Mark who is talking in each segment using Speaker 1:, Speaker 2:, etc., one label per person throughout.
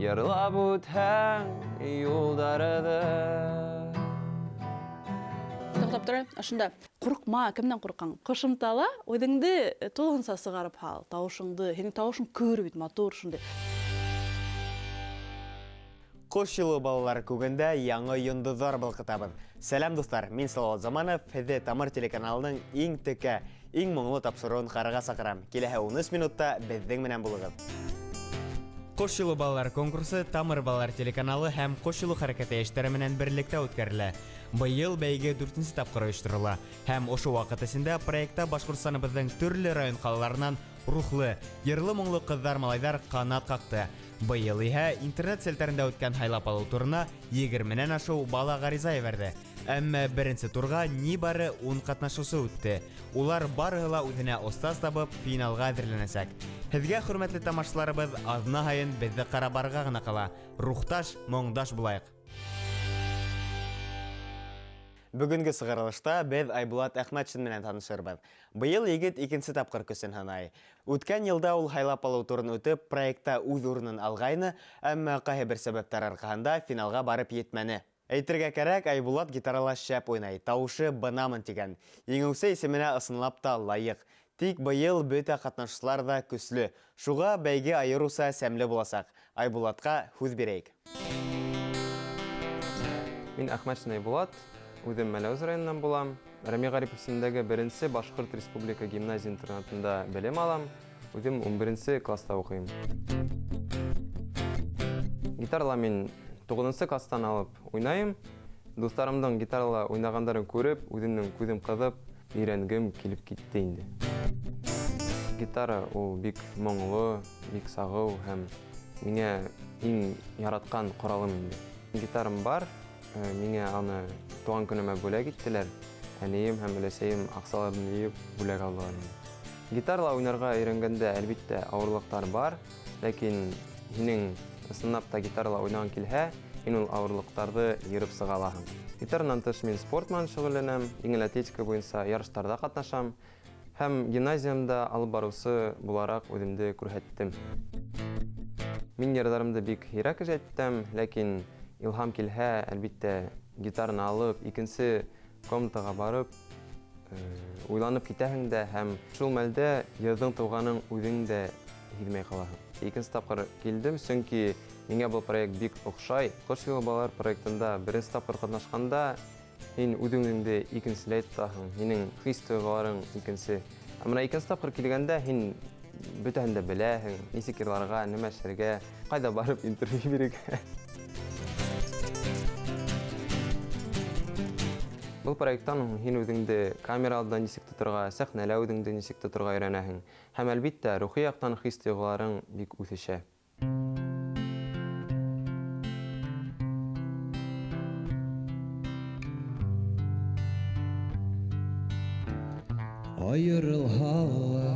Speaker 1: Йырлап үтһәң юлдарҙы.
Speaker 2: Туҡтап тор, ошонда. Ҡурҡма, кемдән ҡурҡаң? Ҡушымтала үҙеңде тулыһынса сығарып һал, тауышыңды. Һинең тауышың көр бит, матур шундай.
Speaker 3: Ҡош юлы балалар күгендә яңы йондоҙҙар балҡытабыҙ. Сәләм, дуҫтар! Мин Салауат Заманов, һеҙҙе Тамыр телеканалының иң текә, иң моңло тапшырыуын ҡарарға саҡырам. Киләһе 13 минутта беҙҙең менән булығыҙ. Ҡош юлы балалар конкурсы Тамыр балалар телеканалы һәм Ҡош юлы хәрәкәте йәштәре менән берлектә үткәрелә. Быйыл бәйге дүртенсе тапҡыр ойошторола. Һәм ошо ваҡыт эсендә проектта Башҡортостаныбыҙҙың төрлө район ҡалаларынан рухлы, йырлы-моңло ҡыҙҙар-малайҙар ҡанат ҡаҡты. Быйыл иһә интернет селтәрендә үткән һайлап алыу турына егерменән ашыу бала ғариза ебәрҙе. Әммә беренсе турға ни бары ун ҡатнашыусы үтте. Улар барыһы ла үҙенә остаз табып, финалға әҙерләнәсәк. Һеҙгә, хөрмәтле тамашасыларыбыҙ, аҙна һайын беҙҙе ҡарап барырға ғына ҡала. Рухташ, моңдаш булайыҡ. Бөгөнгө сығарылышта беҙ Айбулат Әхмәтшин менән танышырбыҙ. Быйыл егет икенсе тапҡыр көсөн һынай. Үткән йылда ул һайлап алыу турын үтеп, проектта үҙ урынын алғайны, әммә ҡайһы бер сәбәптәр арҡаһында финалға барып етмәне. Әйтергә кәрәк, Айбулат гитарала шәп уйнай, тауышы бынамын тигән. Еңеүсе исеменә ысынлап та лайыҡ. Тик быйыл бөтә ҡатнашыусылар ҙа көслө. Шуға бәйге айырыуса сәмле буласаҡ. Айбулатҡа һүҙ бирәйек.
Speaker 1: Мин Әхмәтшин Айбулат, үҙем Мәләүез районынан булам. Рәми Ғарипов исемендәге беренсе Башҡорт Республика гимназия интернатында белем алам. Үҙем ун беренсе класста уҡыйым. Гитарала мин туғыҙынсы класстан алып уйнайым. Дуҫтарымдың гитарала уйнағандарын күреп, үҙемдең күҙем ҡыҙып, өйрәнгем килеп китте инде. Гитара ул бик моңло, бик сағыу һәм миңә иң яратҡан ҡоралым инде. Гитарам бар, миңә аны тыуған көнөмә бүләк иттеләр. Әнейем һәм өләсәйем аҡсаларын йыйып бүләк алдылар инде. Гитарала уйнарға өйрәнгәндә, әлбиттә, ауырлыҡтар бар, ләкин һинең ысынлап та гитарала уйнаған килһә, һин ул ауырлыҡтарҙы йырып сыға алаһың. Гитаранан тыш мин спорт менән шөғөлләнәм, еңел атлетика буйынса ярыштарҙа ҡатнашам һәм гимназиямда алып барыусы булараҡ үҙемде күрһәттем. Мин йырҙарымды бик һирәк ижад итәм, ләкин илһам килһә, әлбиттә, гитараны алып, икенсе комнатаға барып, уйланып китәһең дә һәм шул мәлдә йырҙың тыуғанын үҙең дә һиҙмәй ҡалаһың. Икенсе тапҡыр килдем, сөнки миңә был проект бик оҡшай. Ҡош юлы балалар проектында беренсе тапҡыр ҡатнашҡанда һин үҙеңде икенселәй тотаһың, һинең хис-тойғоларың икенсе. Ә бына икенсе тапҡыр килгәндә һин бөтәһен дә беләһең, нисек йырларға, нимә эшләргә, ҡайҙа барып интервью бирергә. Был проекттан һуң һин үҙеңде камера алдында нисек тоторға, сәхнәлә үҙеңде нисек тоторға өйрәнәһең. Һәм әлбиттә, рухи яҡтан хис-тойғоларың бик үҫешә.
Speaker 4: Айырылһа ла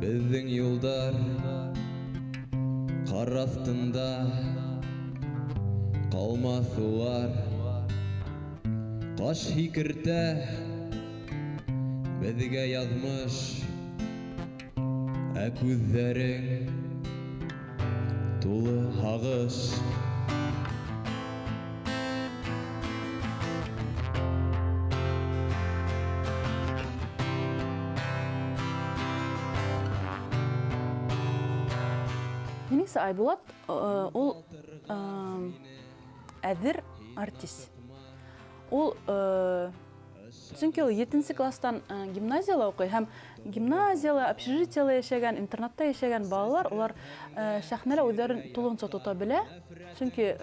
Speaker 4: беҙҙең юлдар ҡар аҫтында ҡалмаҫ улар. Ҡаш һикертә беҙгә яҙмыш, ә күҙҙәрең тулы һағыш.
Speaker 2: Минеңсә, Айбулат, ул, әҙер артист. Ул, сөнки ул етенсе класстан, гимназияла уҡый һәм гимназияла, общежитияла йәшәгән, интернатта йәшәгән балалар, улар, сәхнәлә үҙҙәрен тулыһынса тота белә. Сөнки,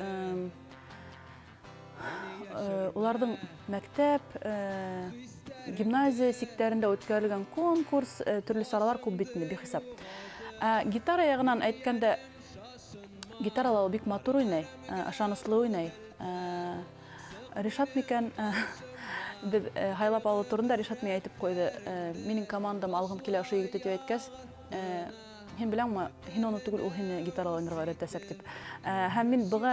Speaker 2: уларҙың мәктәп, гимназия сиктәрендә үткәрелгән конкурс, төрлө саралар күп бит инде, бихисап. Гитара яғынан әйткәндә, гитарала ул бик матур уйнай, ышаныслы уйнай. Ришат микән, беҙ, һайлап алыу турында Ришат миңә әйтеп ҡуйҙы, минең командам алғым килә ошо егетте тип әйткәс, һин беләңме, һин уны түгел, ул һине гитарала уйнарға өйрәтәсәк тип. Һәм мин быға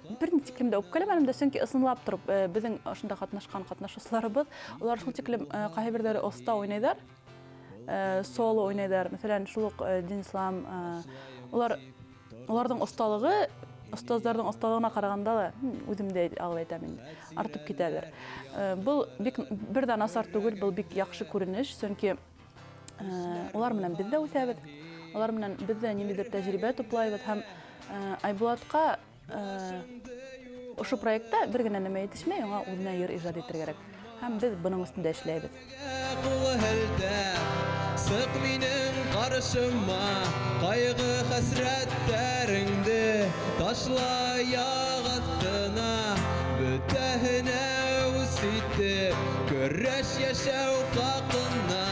Speaker 2: бер ни тиклем дә үпкәләмәнем дә, сөнки ысынлап тороп, беҙҙең ошонда ҡатнашҡан ҡатнашыусыларыбыҙ, улар шул тиклем, ҡайһы берҙәре оҫта уйнайҙар, соло уйнайҙар, мәҫәлән, шул уҡ, Динислам, улар Уларҙың оҫталығы, остаздарҙың оҫталығына ҡарағанда ла, үҙем дә алып әйтәм инде, артып китәлер. Был бик бер ҙә насар түгел, был бик яҡшы күренеш, сөнки улар менән беҙ ҙә үҫәбеҙ, улар менән беҙ ҙә ниндәйҙер тәжрибә туплайбыҙ һәм Айбулатҡа ошо проектта бер генә нәмә етешмәй, уңа үҙенә йыр ижад итергә кәрәк. Һәм беҙ бының өҫтөндә эшләйбеҙ.
Speaker 4: Ҡул һелтә, сыҡ минең ҡаршыма, ҡайғы хәсрәттәреңде ташла аяҡ аҫтына, бөтәһенә үс итеп, көрәш йәшәү хаҡына,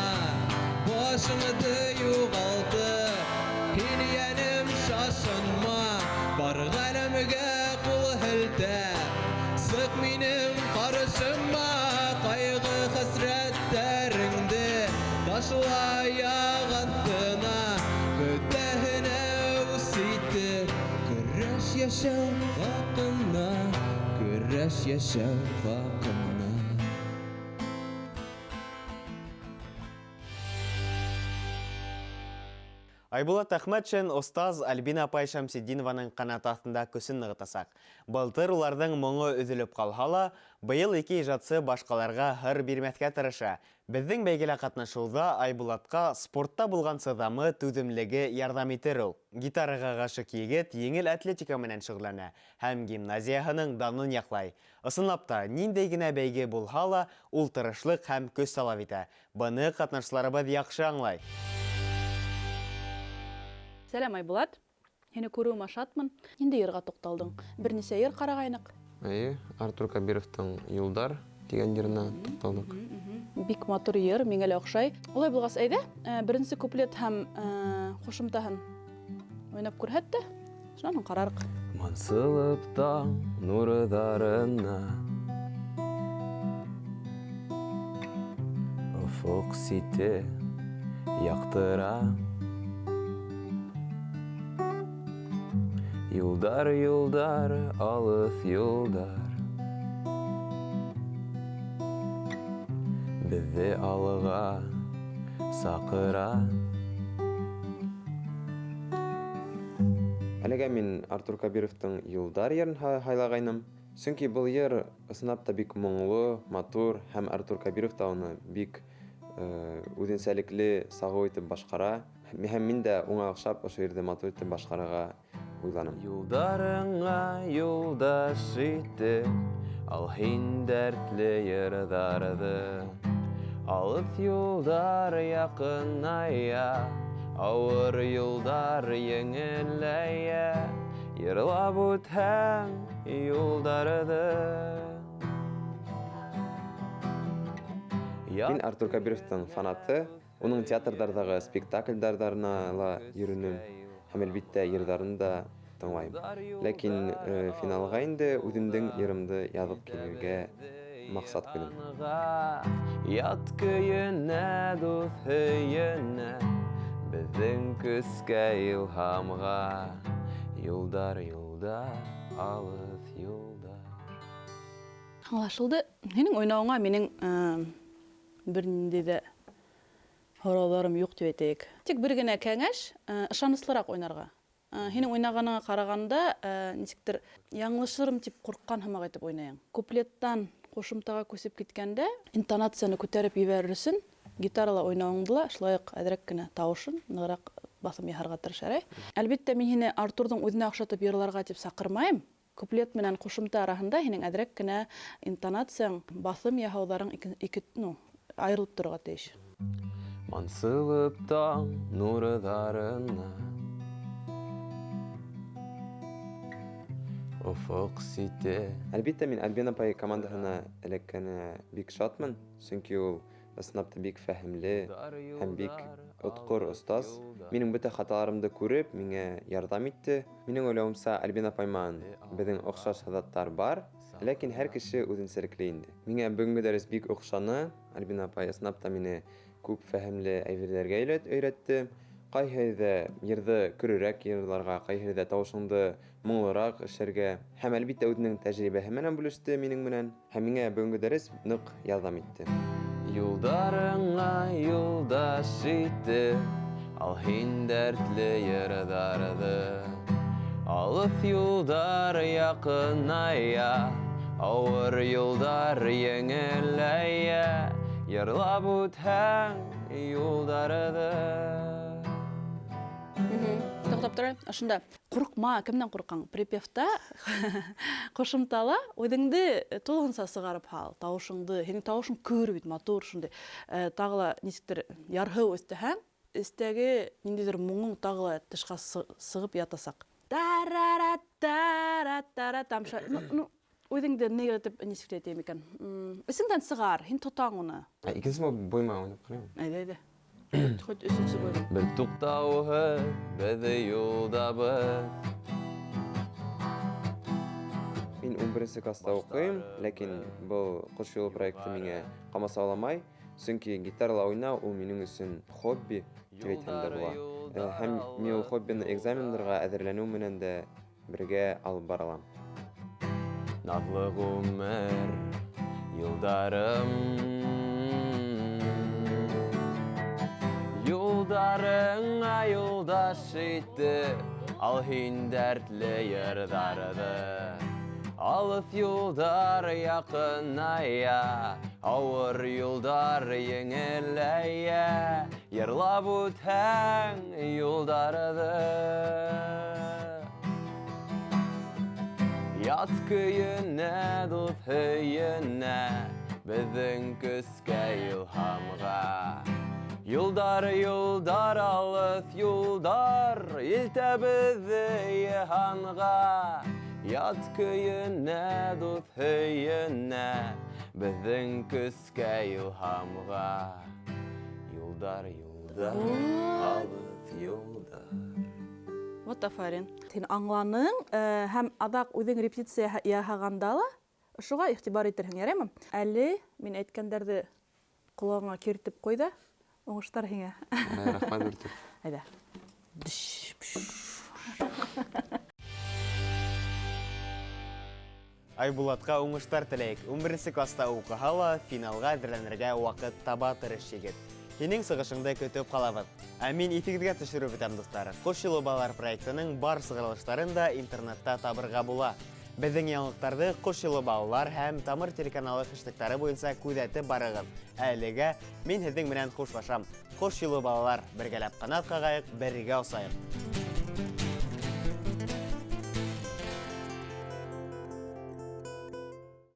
Speaker 4: башыңды юғалтып, һин йәнем шашынма, бар ғаләмгә ҡул һелтә, сыҡ минең ҡаршыма, ҡайғы хәсрәттәреңде ташла аяҡ аҫтына, бөтәһенә үс итеп, көрәш йәшәү хаҡына, көрәш йәшәү хаҡына.
Speaker 3: Айбулат Әхмәтшин остаз Альбина апай Шәмсетдинованың ҡанаты аҫтында көсөн нығытасаҡ. Былтыр уларҙың моңо өҙөлөп ҡалһа ла, быйыл ике ижадсы башҡаларға һыр бирмәҫкә тырыша. Беҙҙең бәйгелә ҡатнашыуҙа Айбулатҡа спортта булған сыҙамы, түҙемлеге ярҙам итер ул. Гитараға ғашиҡ егет еңел атлетика менән шөғөлләнә һәм гимназияһының данын яҡлай. Ысынлап та, ниндәй генә бәйге булһа ла, ул тырышлыҡ һәм көс талап итә. Быны ҡатнашсыларыбыҙ яҡшы аңлай.
Speaker 2: Сәләм, Айбулат. Һине күреүемә шатмын. Ниндәй йырға туҡталдың? Бер нисә йыр ҡарағайныҡ.
Speaker 1: Эйе, Артур Кабировтың Юлдар тигән йырына туҡталдыҡ.
Speaker 2: Бик матур йыр, миңә лә оҡшай. Улай булғас, әйҙә, беренсе куплет һәм ҡушымтаһын уйнап күрһәт тә, шунан һуң ҡарарыҡ.
Speaker 1: Мансылып таң нурҙарына, офоҡ сите яҡтыра. Юлдар, юлдар, алыҫ юлдар, беҙҙе алға саҡыра. Әлегә мин Артур Кабировтың Юлдар йырын һайлағайным. Сөнки был йыр ысынлап та бик моңло, матур, һәм Артур Кабиров та уны бик үҙенсәлекле сағыу итеп башҡара. Һәм мин дә уңа оҡшап ошо йырҙы матур итеп башҡарырға уйланым. Юлдарыңа юлдаш итеп, ал һин дәртле йырҙарҙы. Алыҫ юлдар яҡыная, ауыр юлдар еңеләйә. Йырлап үтһәң юлдарҙы. Мин Артур Кабировтың фанаты. Уның театрҙарҙағы спектаклдәрҙәренә ла йөрөнөм. Һәм әлбиттә йырҙарын да тыңлайым. Ләкин финалға инде үҙемдең йырымды яҙып килергә маҡсат ҡуйҙым. Ят көйөнә, дуҫ һөйөнә, беҙҙең көскә илһамға. Юлдар, юлдар, алыҫ юлдар.
Speaker 2: Аңлашылды. Һинең уйнауыңа минең бер ниндәй ҙә һорауҙарым юҡ тип әйтәйек. Тик бер генә кәңәш, ышаныслыраҡ уйнарға. Һинең уйнағаныңа ҡарағанда, нисектер яңылышырым тип ҡурҡҡан һымаҡ итеп уйнайың. Куплеттан ҡушымтаға күсеп киткәндә интонацияны күтәреп ебәрер өсөн гитарала уйнауыңды ла шулай уҡ әҙерәк кенә тауышын нығыраҡ баҫым яһарға тырыш, әрәй. Әлбиттә, мин һине Артурҙың үҙенә оҡшатып йырларға тип саҡырмайым. Куплет менән ҡушымта араһында һинең әҙерәк кенә интонацияң, баҫым яһауҙарың айырылып торорға тейеш.
Speaker 1: Мансылып таң нурҙарына, офоҡ сите. Әлбиттә, мин Альбина апай командаһына эләккәненә бик шатмын, сөнки ул ысынлап та бик фәһемле һәм бик отҡор остаз. Минең бөтә хаталарымды күреп, миңә ярҙам итте. Минең уйлауымса, Альбина апай менән беҙҙең оҡшаш һыҙаттар бар, ләкин һәр кеше үҙенсәлекле инде. Миңә бөгөнгө дәрес бик оҡшаны. Альбина апай ысынлап та мине күп фәһемле әйберҙәргә өйрәтте. Ҡайһы ерҙә йырҙы көрөрәк йырларға, ҡайһы ерҙә тауышыңды моңлораҡ эшләргә. Һәм әлбиттә үҙенең тәжрибәһе менән бүлеште минең менән. Һәм миңә бөгөнгө дәрес ныҡ ярҙам итте. Юлдарыңа юлдаш итеп, ал һин дәртле йырҙарҙы.
Speaker 4: Алыҫ юлдар яҡыная, ауыр юлдар еңеләйә, йырлап үтһәң юлдарҙы.
Speaker 2: Туҡтап тор, ошонда. Ҡурҡма, кемдән ҡурҡаң? Припевта ҡушымтала үҙеңде тулыһынса сығарып һал, тауышыңды. Һинең тауышың көр бит, матур шундай. Тағы ла нисектер ярһыу өҫтәһәң, эстәге ниндәйҙер моңоң тағы ла тышҡа сығып ятасаҡ. Тарара, тара, тара, тамша. Ну, үҙеңде ни итеп нисек тә әйтәйем икән? Эсеңдән сығар, һин тотаң уны.
Speaker 1: Ә, икенсе бойма уйнап ҡарайым.
Speaker 2: Әйҙә, әйҙә. Хоть өсөнсө бойма.
Speaker 4: Бер туҡтауһыҙ беҙ юлдабыҙ.
Speaker 1: Мин 11 класста уҡыйым, ләкин был Ҡош юлы проекты миңә ҡамасауламай, сөнки гитарала уйнау ул минең өсөн хобби тип әйтһәм дә була. Һәм мин ул хоббины экзамендарға әҙерләнеү менән дә бергә алып бара алам.
Speaker 4: Наҙлы ғүмер юлдарым, юлдарыңа юлдаш итеп, ал һин дәртле йырҙарҙы. Алыҫ юлдар яҡыная, ауыр юлдар еңеләйә, йырлап үтһәң юлдарҙы. Ят көйөнә, дуҫ һөйөнә, беҙҙең көскә илһамға. Юлдар, юлдар, алыҫ юлдар, илтә беҙҙе йыһанға. Ят көйөнә, дуҫ һөйөнә, беҙҙең көскә илһамға. Юлдар, юлдар, алыҫ юлдар.
Speaker 2: Вот афарин. Һин аңланың, һәм аҙаҡ үҙең репетиция яһағанда ла шуға иғтибар итерһең, яраймы? Әле мин әйткәндәрҙе ҡолағыңа киртеп ҡуй ҙа, уңыштар һиңә.
Speaker 1: Рәхмәт, Бөртөк.
Speaker 2: Әйҙә.
Speaker 3: Айбулатҡа уңыштар теләйек. 11 класста уҡыһа ла, финалға әҙерләнергә ваҡыт таба тырыш егет. Һинең сығышыңды көтөп ҡалабыҙ. Ә мин иҫегеҙгә төшөрөп үтәм, дуҫтар. Ҡош юлы балалар проектының бар сығарылыштарын да интернетта табырға була. Беҙҙең яңылыҡтарҙы Ҡош юлы балалар һәм Тамыр телеканалы хэштегтары буйынса күҙәтеп барығыҙ. Әлегә мин һеҙҙең менән хушлашам. Ҡош юлы балалар, бергәләп ҡанат ҡағайыҡ, бергә осайыҡ.